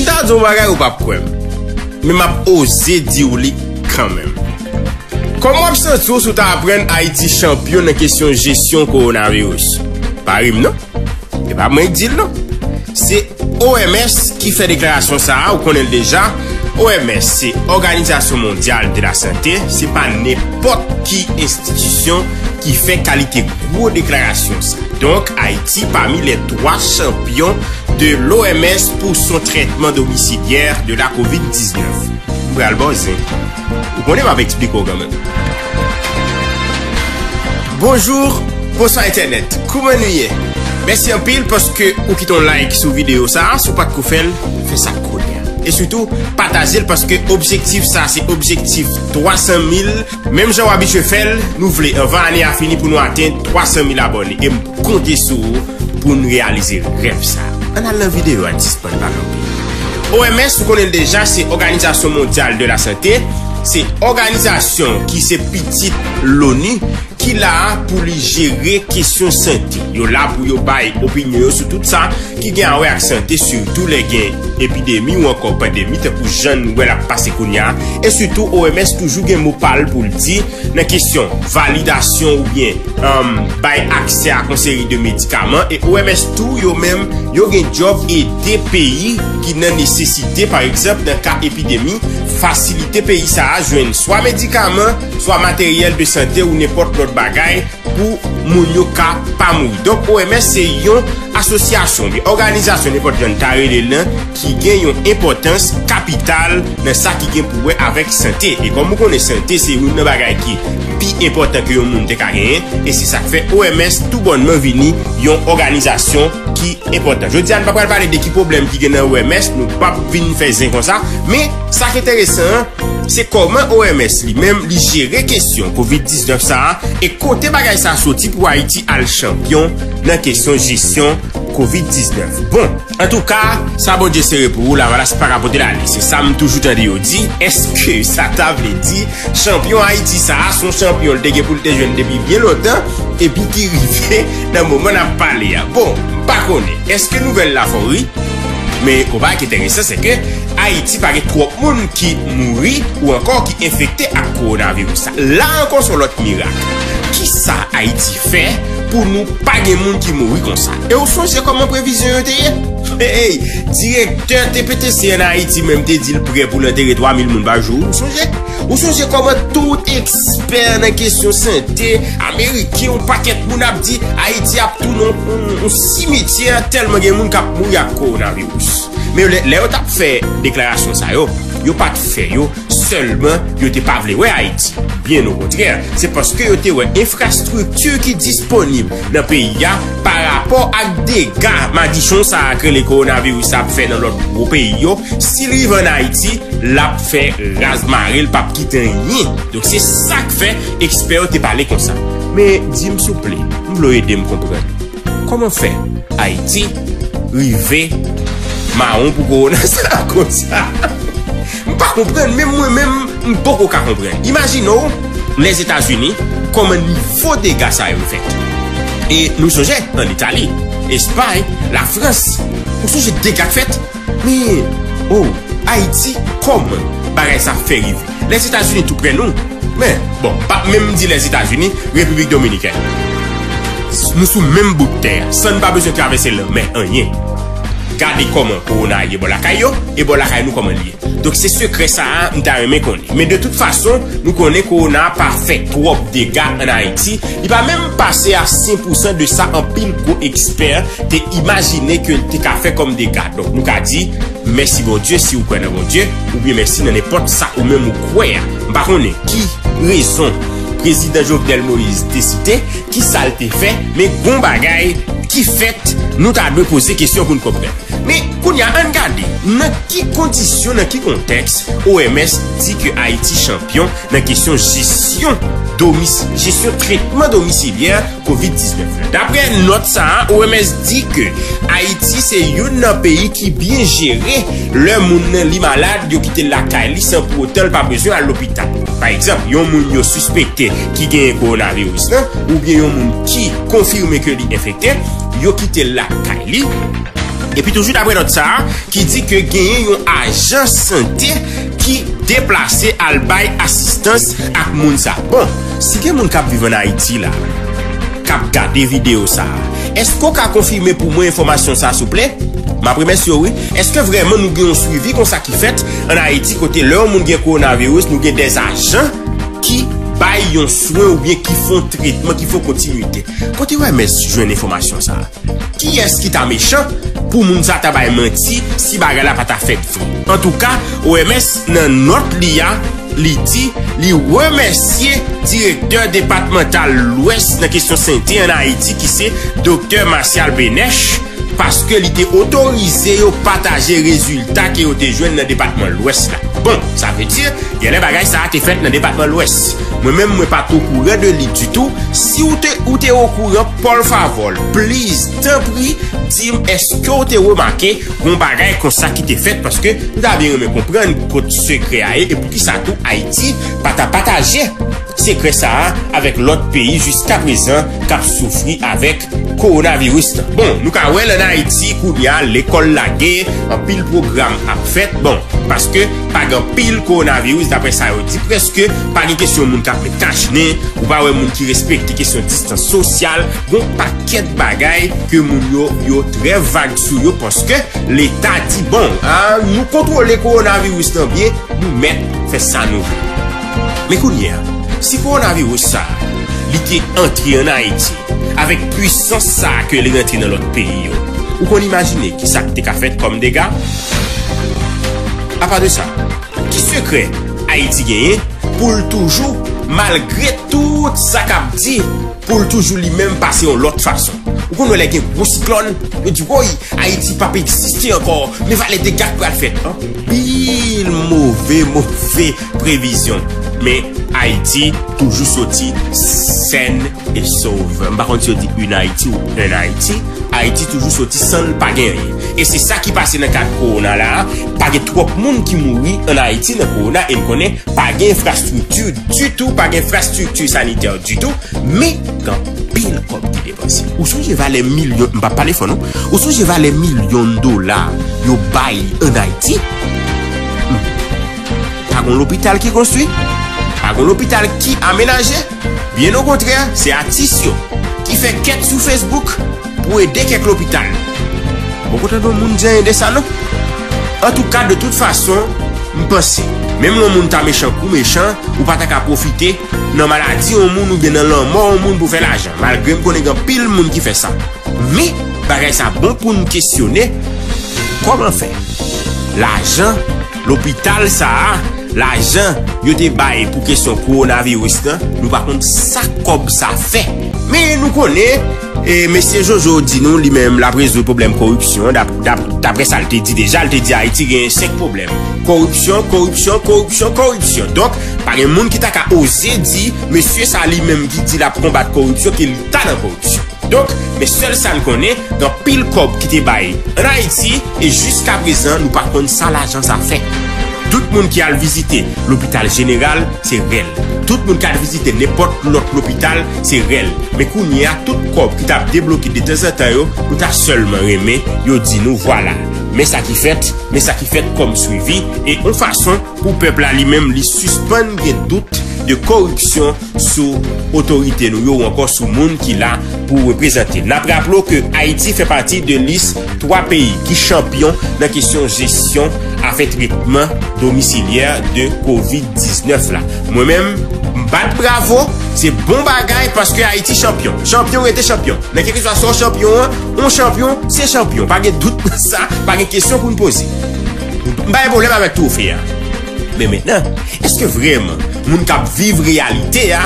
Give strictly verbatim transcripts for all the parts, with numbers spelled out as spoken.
M a di w yon bagay ou p ap kwè m, men m ap oze di w li kanmenm. Kòman w ap santi w si w ta aprann Ayiti chanpyon nan kesyon jesyon kowonaviris? Pa ri m non. E pa mwen k di l non. Se O M S ki fè deklarasyon sa a, ou konnen l deja. O M S se Òganizasyon Mondyal de la Sante, se pa nenpòt ki enstitisyon ki fè kalite gwo deklarasyon sa. Donk, Ayiti pami les trois champions de l'O M S pour son traitement domiciliaire de la covid diznèf. M pral ba w zen. Ou konnen m ap eksplike w kanmenm. Bonjou, bonswa entènèt. Kouman nou ye? Mèsi anpil paske ou kite yon like sou videyo sa a. Si w pa t ko fè l, fè sa kounye a. E sitou, pataje l paske objektif sa a se objektif twa san mil. Menm jan w abitye fè l, nou vle anvan ane a fini pou nou atenn twa san mil abòne. E m konte sou ou pou n reyalize rèv sa a. Ann al nan videyo a, n sispann pale anpil. O M S, ou konnen l deja, se Òganizasyon Mondyal de la Sante. Se òganizasyon ki se pitit l'ONU, ki la a pou li jere kesyon sante. Yo la pou yo bay opinyon yo sou tout sa ki gen a wè ak sante, sitou lè gen epidemi ou ankò pandemi, tankou jan n wè l ap pase kounye a. E sitou, O M S toujou gen mo pa l pou l di nan kesyon validasyon oubyen, um, bay aksè ak yon seri de medikaman. E O M S tou, yo menm, yo gen djòb ede peyi ki nan nesesite, pa egzanp, nan ka epidemi, fasilite peyi sa a jwenn swa medikaman, swa materyèl de sante ou nenpòt lòt bagay pou moun yo ka pa mouri. Donk, O M S se yon asosyasyon, yon òganizasyon, nenpòt jan n ta rele l nan, ki gen yon enpòtans kapital nan sa ki gen pou wè avèk sante. E kòm ou konnen, sante se youn nan bagay ki pi enpòtan ke yon moun te ka genyen, e se sa k fè O M S toubònman vini yon òganizasyon ki enpòtan. Jodi a, nou pa pral pale de ki pwoblèm ki gen nan O M S, nou p ap vin fè zen konsa, men sa k enteresan an, se kòman O M S li menm, li jere kesyon kovid diznèf sa a, e kote bagay sa a soti pou Ayiti al chanpyon nan kesyon jesyon kovid diznèf. Bon, antouka, sa Bondye sere pou ou, Lavalas pa ka pote l ale. Se sa m toujou tande yo di. Èske sa ta vle di chanpyon Ayiti sa a, se yon chanpyon l te gen pou l te jwenn depi byen lontan, epi ki rive nan moman n ap pale a? Bon, m pa konnen. Èske nouvèl la fè w ri? Men yon bagay ki enteresan, se ke Ayiti pa gen twòp moun ki mouri ou ankò ki enfekte ak kowonaviris la. La ankò, se yon lòt mirak. Kisa Ayiti fè pou nou pa gen moun ki mouri konsa? E w sonje kòman previzyon yo te ye? Hey, direktè T P T C ann Ayiti menm te di l prè pou l antere twa mil moun pa jou. Ou sonje? Ou sonje kòman tout ekspè nan kesyon sante ameriken, yon pakèt moun ap di Ayiti ap tounen yon, yon, yon simityè tèlman gen moun k ap mouri ak kowonaviris. Men lè, lè yo t ap fè deklarasyon sa yo, yo pa t fè yo sèlman yo te pa vle wè Ayiti. Byen okontrè, se paske yo te wè enfrastrikti ki disponib nan peyi a parapò ak dega madichon sa a k rele kowonaviris ap fè nan lòt gwo peyi yo. Si l rive ann Ayiti, l ap fè raz mare, l p ap kite anyen. Donk, se sa k fè ekspè yo te pale konsa. Men, di m souple, m vle w ede m konprann. Kòman fè Ayiti rive mawon pou kowona sa a konsa? M pa konprann, menm mwen menm, m poko ka konprann. Imajine w, Lèzetazini, kòman nivo dega sa yo fèt. E nou sonje, ann Itali, Espay, Lafrans, ou sonje dega k fèt? Men, o, Ayiti, kòman bagay sa fè rive? Lèzetazini tou prè nou, men, bon, m p ap menm di Lèzetazini, Repiblik Dominikèn. Nou sou menm bout tè a, san n pa bezwen travèse lanmè, anyen. Gade kòman kowona ye bò lakay yo, e bò lakay nou kòman l ye. Donk, se sekrè sa a m ta renmen konnen. Men de tout fason, nou konnen kowona a pa fè twòp dega ann Ayiti. Li pa menm pase a senk pousan de sa anpil gwo ekspè te imajine ke l te ka fè kòm dega. Donk, nou ka di, mèsi Bondye si ou kwè nan Bondye, oubyen mèsi nan nenpòt sa ou menm ou kwè a. M pa konnen ki rezon Prezidan Jovenel Moïse te site, ki sa l te fè, men gon bagay ki fèt, nou ta dwe poze kesyon pou n konprann. Men, kounye a, ann gade, nan ki kondisyon, nan ki kontèks O M S di ke Ayiti chanpyon nan kesyon jesyon domis-, jesyon tretman domisilyè kovid diznèf la. Daprè nòt sa a, O M S di ke Ayiti se youn nan peyi ki byen jere lè moun nan li malad, yo kite l lakay li san pou otan l pa bezwen al lopital. Pa egzanp, yon moun yo sispekte ki genyen kowonaviris lan, oubyen yon moun ki konfime ke li enfekte, yo kite l lakay li. Epi toujou daprè nòt sa a, ki di ke genyen yon ajan sante ki deplase al bay asistans ak moun sa. Bon, si gen moun k ap viv ann Ayiti la, k ap gade videyo sa a, èske w ka konfime pou mwen enfòmasyon sa a, souple? M ap remèsye w, wi. Èske vrèman nou gen yon swivi konsa ki fèt ann Ayiti, kote lè yon moun gen kowonaviris, nou gen dèzajan ki bay yon swen oubyen ki fè yon tretman, ki fè yon kontinite? Kote O M S jwenn enfòmasyon sa a? Kiyès ki ta mechan pou moun sa ta bay manti si bagay la pa ta fèt vre? Antouka, O M S nan nòt li a, li di li remèsye direktè depatmantal Lwès nan kesyon sante ann Ayiti, ki se Doktè Martial Benech, paske li te otorize yo pataje rezilta ke yo te jwenn nan depatman Lwès la. Bon, sa vle di, genlè bagay sa a te fèt nan depatman Lwès. Mwen menm, mwen pa t okouran de li ditou. Si w te, ou te okouran, por favor, please, tanpri, di m, èske w te remake yon bagay konsa ki te fèt? Paske nou ta byen renmen konprann kot sekrè a ye e poukisa tou Ayiti pa ta pataje sekrè sa a avèk lòt peyi jiskaprezan k ap soufri avèk kowonaviris lan. Bon, nou ka wè l ann Ayiti kounye a, lekòl lage, anpil pwogram ap fèt. Bon, paske pa gen anpil kowonaviris, daprè sa yo di, prèske pa gen kesyon moun k ap met kach nen, ou pa wè moun ki respekte kesyon distans sosyal, gon pakèt bagay ke moun yo, yo trè vag sou yo, paske Leta di, bon, a, nou kontwole kowonaviris lan byen, nou mèt fè sa nou vle. Men kounye a, si kowonaviris sa a, li te antre ann Ayiti, avèk pwisans sa a ke li rantre nan lòt peyi yo, ou konn imajine ki sa k te ka fèt kòm dega? Apa de sa, ki sekrè Ayiti genyen pou l toujou, malgre tout sa k ap di, pou l toujou li menm pase yon lòt fason? Ou konn wè lè gen gwo siklòn, yo di, woy, Ayiti p ap egziste ankò, men valè dega k pral fèt. Anpil move, move previzyon. Men Ayiti toujou soti sèn e sov. M pa konn si yo di une Haïti ou un Haïti. Ayiti toujou soti san l pa gen anyen. E se sa ki pase nan kad kowona la a. Pa gen twòp moun ki mouri ann Ayiti nan kowona, e n konnen pa gen enfrastrikti ditou, pa gen enfrastrikti sanitè ditou, men gen anpil kòb ki depanse. Ou sonje valè milyon, m p ap pale fò non, ou sonje valè milyon dola yo bay ann Ayiti? Hmm. Pa gon lopital ki konstwi, pa gon lopital ki amenaje. Byen okontrè, se atis yo ki fè kèt sou Facebook pou ede kèk lopital. Poko tande yon moun di anyen de sa non. Antouka, de tout fason, m panse, menm lè yon moun ta mechan kou mechan, ou pa ta ka pwofite nan maladi yon moun oubyen nan lanmò yon moun pou fè lajan, malgre m konnen gen anpil moun ki fè sa. Men, bagay sa bon pou n kesyone, kòman fè lajan lopital sa a, lajan yo te bay pou kesyon kowonaviris lan, nou pa konn sa kòb sa fè. Men nou konnen, e, mesye Jojo di nou, li menm, l ap rezoud pwoblèm koripsyon, dap-, dap-, daprè sa l te di deja, l te di Ayiti gen senk pwoblèm. Koripsyon, koripsyon, koripsyon, koripsyon. Donk, pa gen moun ki ta ka oze di, mesye sa li menm ki di l ap konbat koripsyon, ke li ta nan koripsyon. Donk, men sèl sa n konnen, gen anpil kòb ki te bay ann Ayiti, e jiskaprezan, nou pa konn sa lajan sa fè. Tout moun ki al vizite lopital jeneral, se rèl. Tout moun ki al vizite nenpòt lòt lopital, se rèl. Men kounye a, tout kòb ki t ap debloke detanzantan yo, nou ta sèlman renmen yo di nou, vwala, men sa ki fèt, men sa ki fèt kòm swivi, e yon fason pou pèp la li menm, li sispann gen dout de koripsyon sou otorite nou yo ou ankò sou moun ki la pou reprezante. N ap raple w ke Ayiti fè pati de lis twa peyi ki chanpyon nan kesyon jesyon afè tretman domisilyè de kovid diznèf la. Mwen menm, m bat bravo, se bon bagay paske Ayiti chanpyon. Chanpyon rete chanpyon. Nan kèlkeswa sa w chanpyon an, yon chanpyon, se chanpyon. Pa gen dout nan sa, pa gen kesyon pou n poze. M pa gen pwoblèm avèk twofe a. Men mentnan, èske vrèman moun k ap viv reyalite a,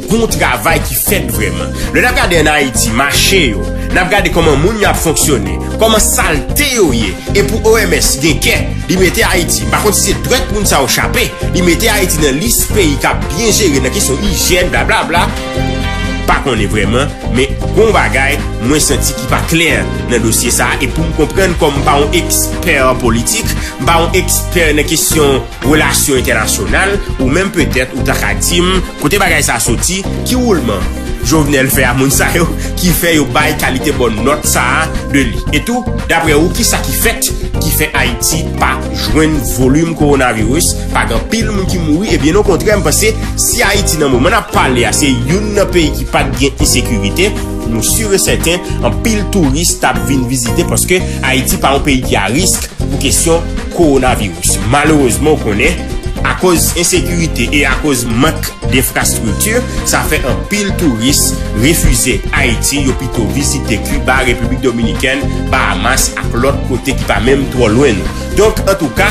gon travay ki fèt vrèman? Lè n ap gade ann Ayiti, mache yo, n ap gade kòman moun yo ap fonksyone, kòman salte yo ye, e pou O M S gen kè, li mete Ayiti, m pa konn si se dwèt moun sa yo chape, li mete Ayiti nan lis peyi k ap byen jere nan kesyon ijyèn, blablabla. Pa konnen vrèman, men gon bagay mwen santi ki pa klè nan dosye sa a, e pou m konprann, kòm m pa yon ekspè politik, m pa yon ekspè nan kesyon relasyon entènasyonal, ou menm petèt ou ta ka di m kote bagay sa soti, ki woulman Jovenel fè a moun sa yo ki fè yo bay kalite bòn nòt sa a de li. E tou, daprè ou, kisa ki fèt ki fè Ayiti pa jwenn volim kowonaviris, pa gen anpil moun ki mouri? Ebyen, okontrè, m panse si Ayiti nan moman n ap pale a se youn nan peyi ki pa t gen ensekirite, nou si e sèten anpil touris t ap vin vizite paske Ayiti pa yon peyi ki a risk pou kesyon kowonaviris. Malerezman, ou konnen, akoz ensekirite e akoz mank denfrastrikti, sa fè anpil touris refize Ayiti, yo pito vizite Kiba, Repiblik Dominikèn, Bahamas ak lòt kote ki pa menm twò lwen nou. Donk, antouka,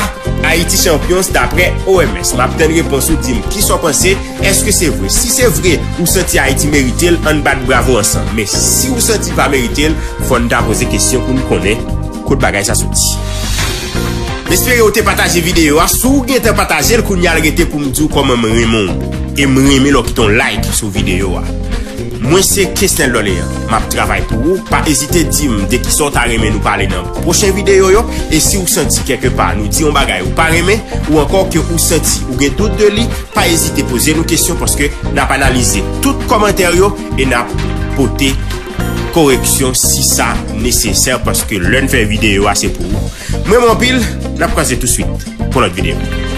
Ayiti chanpyon daprè O M S. M ap tann repons ou, di m kisa w panse, èske se vre? Si se vre, ou santi Ayiti merite l, ann bat bravo ansanm. Men si ou santi pa merite l, fò n ta poze kesyon pou n konnen kot bagay sa soti. M espere ou te pataje videyo a. Si w gentan pataje l, kounye a l rete pou m di w kòman m renmen w. E m renmen lè w kite yon like sou videyo a. Mwen se Kesnel Lòleyan. M ap travay pou ou. Pa ezite di m de kisa w ta renmen nou pale nan pwochen videyo yo. E si w santi kèlkepa nou di yon bagay ou pa renmen, ou ankò ke ou santi ou gen dout de li, pa ezite poze nou kesyon paske n ap analize tout kòmantè yo e n ap pote koreksyon si sa nesesè paske lè n fè videyo a se pou ou. Mwen renmen w anpil, n ap kwaze touswit pou lòt videyo.